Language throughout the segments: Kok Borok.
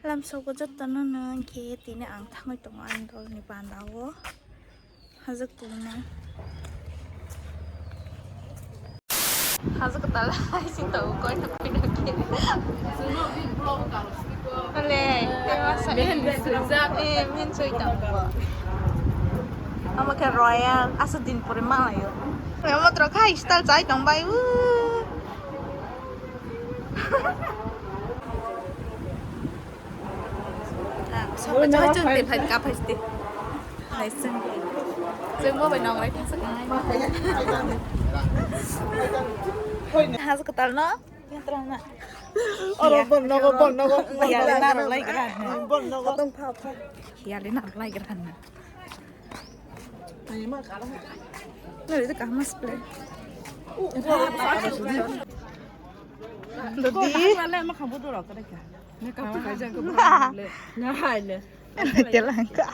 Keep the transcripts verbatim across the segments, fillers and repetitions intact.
Lamsogo jotono no hwnkhe tini ang thangwi tongo ani dolni bandao. Hajak tongna. Hajak kwtal hai sing tongo koi no pina khe. Ale, tei masa. Eh, min soi tongo. Amo khe royal, asa din pore malayo. Amo tro khai style chai tong bai u. Sobai chwng tei phai ka phai sti. Hai chwng. Chwng bo bai nong lai thasa ka. Hajak kwtal no. Yang terang na. Oro bon nogo, bon nogo. Ya le na ro lai gra. Bon nogo. Tong pha pha. Ya le na ro lai gra na. Nari itu kaham mas play. Dodi. Telangka.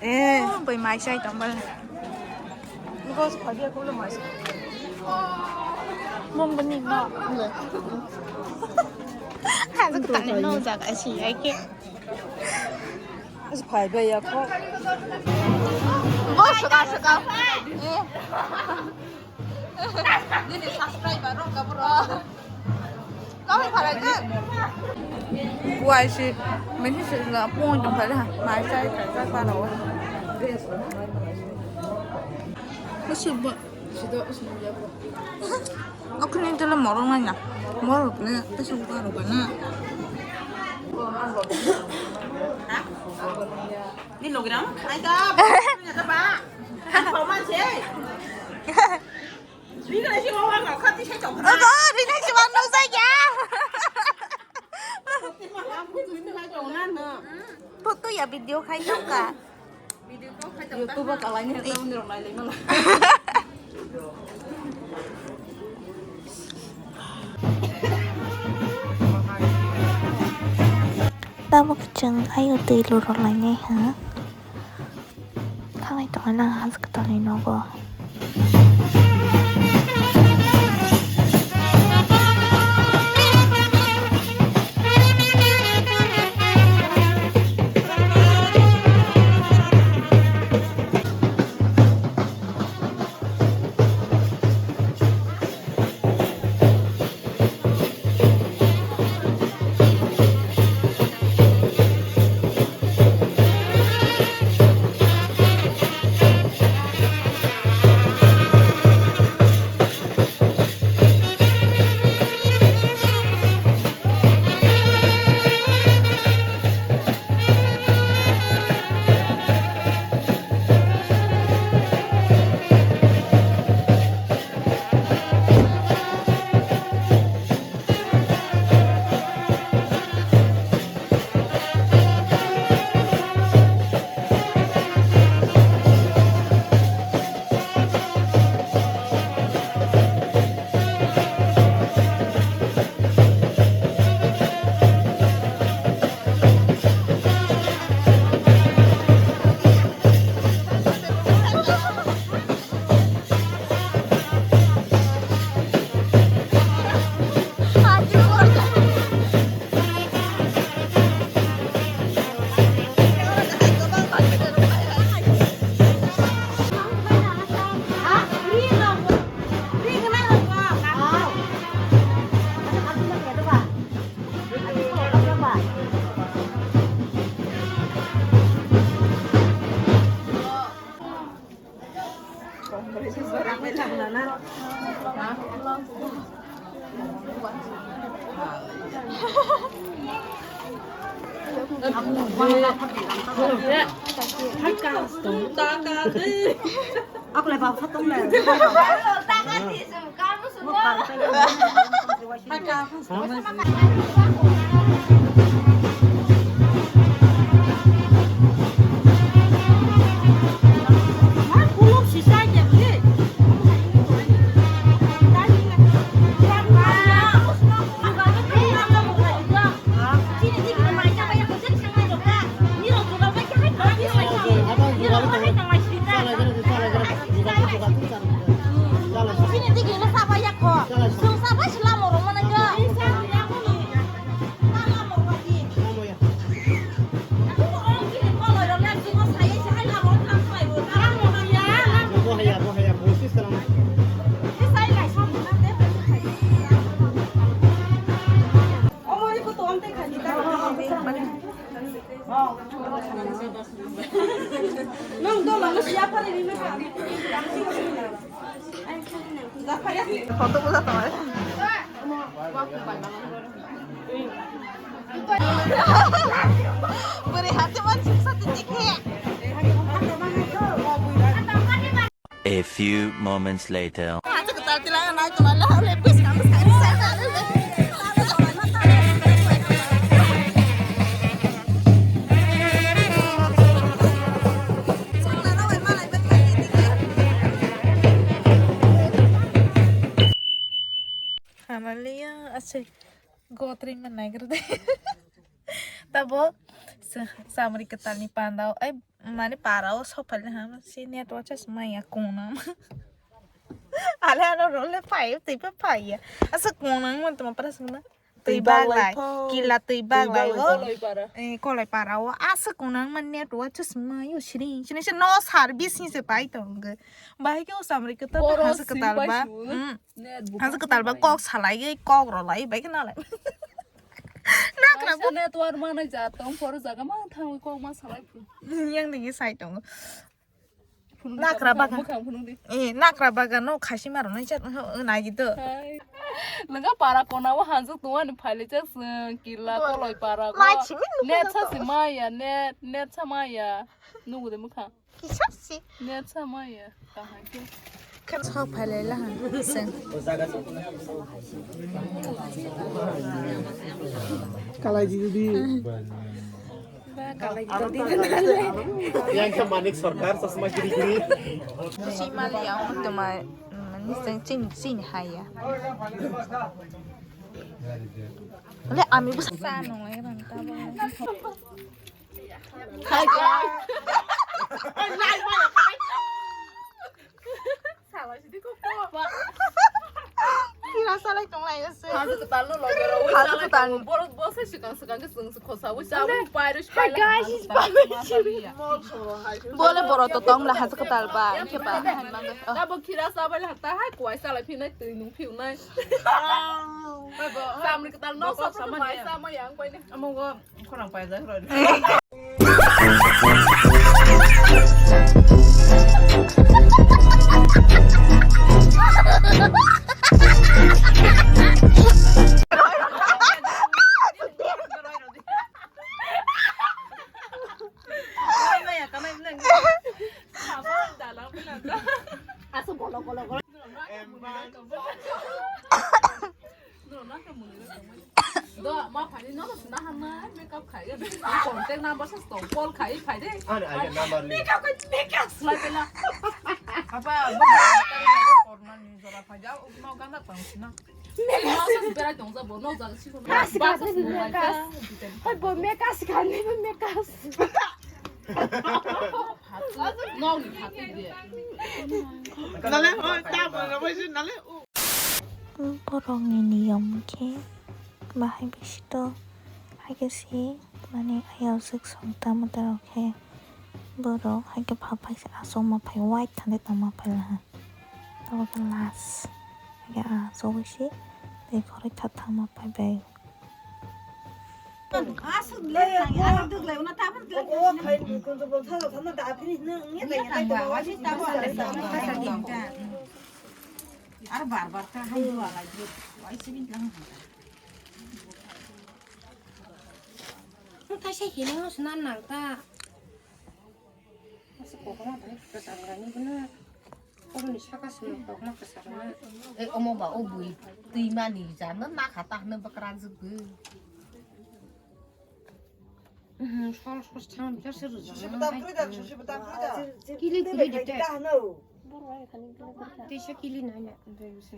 Eh, bai mai sai tong bal. Mong bani no. Hajak tani no jaga si ai ke. Phai bai ya kho. Bo suka suka. Eh. Nini subscriber rok ka bro. Kami phalai de. Kuai si, meni si na pun jong phalai ha. Mai sai sai sai pa no. Musu ba. Okhne tele morok nai na. Morok ne tesa uka ro bana. Ni logi ram? Ai ta. Ni ta ba. Ko man se. Ni ga si wa wa ka ti se chong. Ogo, ni nai si wa no sa ya. Photo ya video khai tong ka. YouTube o kalai ni hwnwi rok nailai mano. Tabuk chwng ayo twi luro lainai ha. Thangnai tongo nang hajak kwtalni nogo. Ako lai baba tong lai. Chini digi no saba yakho. Chwng saba se lama rok mano khe. Nung dolo no siya pare ni nung. Photo bola to. Bwrwi hati man suksa titi khe. A few moments later. Hamaliya, asai. Gotri man naigra de. Tabo sa-, samri kwtalni pandao, ai, mane parao sophailna ha, si network chasma ya kona. Ale ano role pai, tei pa pai ya. Asa kona man tuma para sungna. Tei baglai, kila tei baglai o. Koloi para. Eh, koloi para o. Asa kona man network chasma yo siri. Sini se no service ni se pai tong. Bahai ke o samri kwtal hasa kwtal ba. Hmm. Hasa kwtal ba kok salai, kok rolai, bai ke nalai. Nakra bo network mana ja tong por jaga ma thangwi kok ma salai phu. Yang ni sai tong. Nakra baga. Mukhang phunung di. Eh, nakra baga no khasi maro nai chat nai gi to. Lenga para kona o hanjak tong ani phaile chak kila koloi para go. Net sa si maya, net, net sa maya. Nugu de mukhang. Kisa si. Net sa maya. Kaham ke. Sok phailai la han. Seng. Kalai di di. Yang ke Manik Sarkar chasma giri giri. Si mali ang tuma, mm, ni seng chin chin haya. Le ami bu sa no ngai ran ta ba. Hi guys. Sala sidi ko po. Kira salai tong lai ase. Hazu kwtal no loge ro. Hazu kwtal. Boro bo se sikang sikang ke sung sung khosa bo sa bo pai ro. Hi guys, it's Bobby. Bole boro to tong la hazu kwtal ba. Ke ba. Na bo kira sa ba la ta hai kwai salai phi nai tui nung phi nai. Samri kwtal no sa sa ma yang pai ne. Amo go. Khorang paijak rw di. Asu golo golo golo. Do ma phani no sna hama makeup khai. Contact number sa stone call khai phai de. Ani age number ni. Makeup khai makeup. Slai pela. Apa? Korna ni jora phai jao. Mau ganda tang sna. Mau sa berai tong sa bo no jaga si ko. Makeup. Hai bo makeup si kan ni makeup. No ni phati de. Nale ho ta bo na bai nale. Borokni niyom khe bahai bisito haikhe se mane ayajwk song tamo tamo khe borok haikhe phaphai se achukma phai white thani tongma phai laha. Tabukhe last haikhe achugwi se tei khoroi tha thangma phai bai. Ar bar bar ta hai dua lai dua. Wai sibin lang. Kaisa hino sna nang ta. Masa kokma tani kasa nang ni bana. Oro ni saka sna kokma kasa nang. E omo ba o bui twi mani jana na khata hne bakra jwk. Mhm, sol sol chang bitar se rujak. Susi betam kri dan, susi betam kri dan. Kili kili dite. Tisa kili nai na.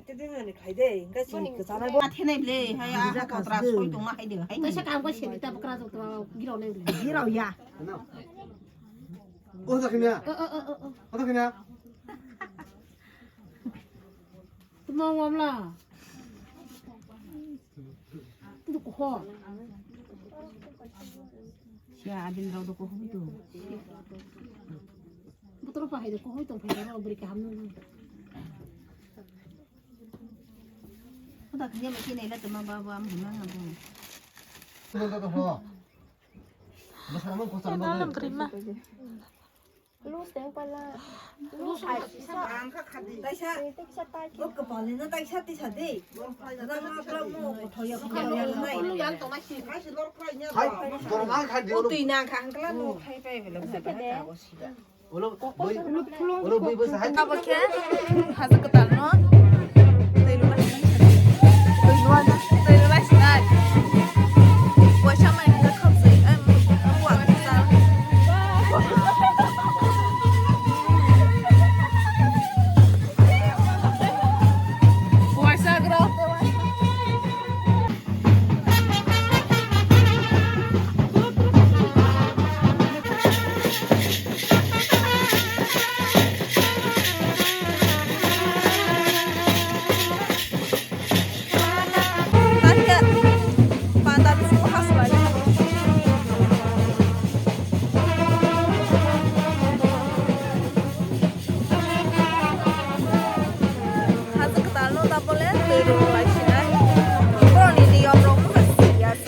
Tidi nani khai de, engka si kecana bo. Athe nai ble, hai a kotra soi tong ma hai de, hai. Tisa kam ko se bita bakra jok to giro nai ble. Giro ya. O ta kina. O ta kina. Tuma wamla. Itu kuho. Siya adin rau do kuho itu. Botol pa hai do kuho itu, hai do beri kaham. Udah kaya mesti nela teman bawa am hina ngabu. Itu tuh ho. Bwskango kocham bagwi. Lus teng pala. Lus ai kisa. Taisa. Taisa tai. Bo kwpalino taisa tisa de. Rang rang khlamo kothoya kothoya nai. Hai, borok ang khai di. O twi nang kha hangkla no khai pai bela. Ulo bui, ulo bui bwsa hai. Abo khe haja kwtal no. Twi rwlai sinai. Twi rwlai sinai. Waisa mai khe khapsai. Em, em, wa kwtal. Waisa kwtal. Haja kwtal no tabole twi rwlai sinai. Boroni niyom rok wngkha siyas.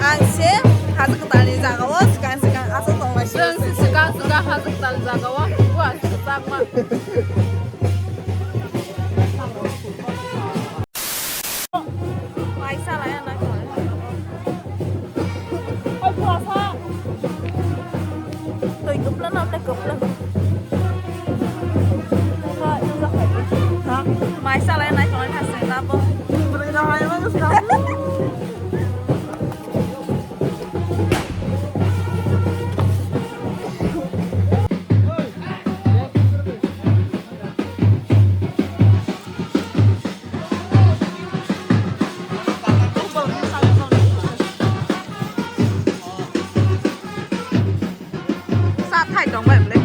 Ang se haja kwtalni jagao swkang swkang aswk tonglai se. Chwng se swkang swkang haja kwtalni jagao buwa se kwchangma. Mai salai anai koi. Oi, pwasa. Twi kwpla na tei kwpla. Ha? Mai salai anai koi, ha, se na bo. Sa thai tong bai bwle.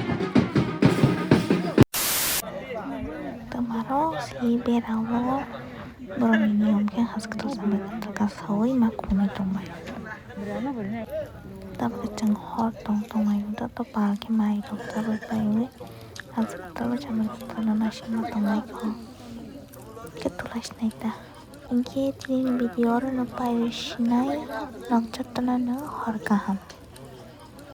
Twmarok si berao borokni niyom khe hospital sambai khe kasaui ma khunui tongbai. Tabuk chwng hor tong tongmai, joto pal khe mai rok chabwi paiwi, aswk tabuk chamani kwthwino naisingma tongmai kho. Khe tulai sinai ta. Hinkhe tini video oro no paiwi sinai, nok jotono no hor kaham.